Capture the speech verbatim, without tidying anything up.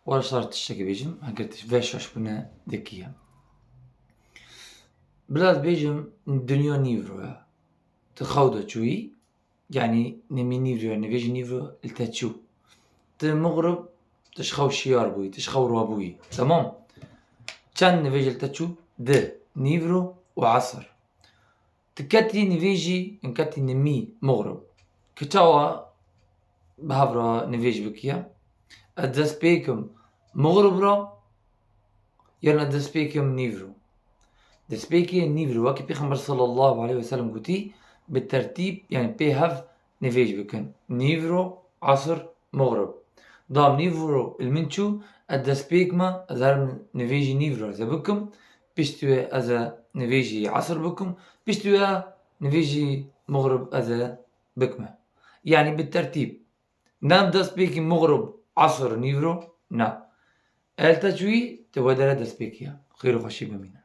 Wara sar tiştekî bêjim, heger tişt ve şaş bûne dikiye. Bila ez bêjim, dinya nîvro ye. Tu xew de çûyî, yanî nimî nîvro ye, nivêjî nîvro li te çû. Tu mixrib, tu ji xew şiyar bûyî, tu ji xew rabûyî. Temam. Çend nivêj li te çû? Di. Nîvro û esir. Tu ketî nivêjî, in ketî nimî mixrib. Ki çawa bi hev re nivêj bikiye? Ez dest pê kim mixrib re, yan ez dest pê kim nîvro? Dest pê kê nîvro, wekî Pêxember sallallahu aleyhi ve sellem gotî, bi tertîb, yanî pê hev nivêj bikin. Nîvro, esir, mixrib. Dam nîvro li min çû, ez dest pê kime, ez herim nivêjî nîvro ez ê bikim, piştî wê ez ê nivêjî esir bikim, piştî wê nivêjî mixrib ez ê bikime. Yanî bi tertîb. Ne em dest pê kî mixrib, esir, nîvro, ne. El te çûyî, tu wê dere dest pê kiye. Xêr û xweşî bimîne.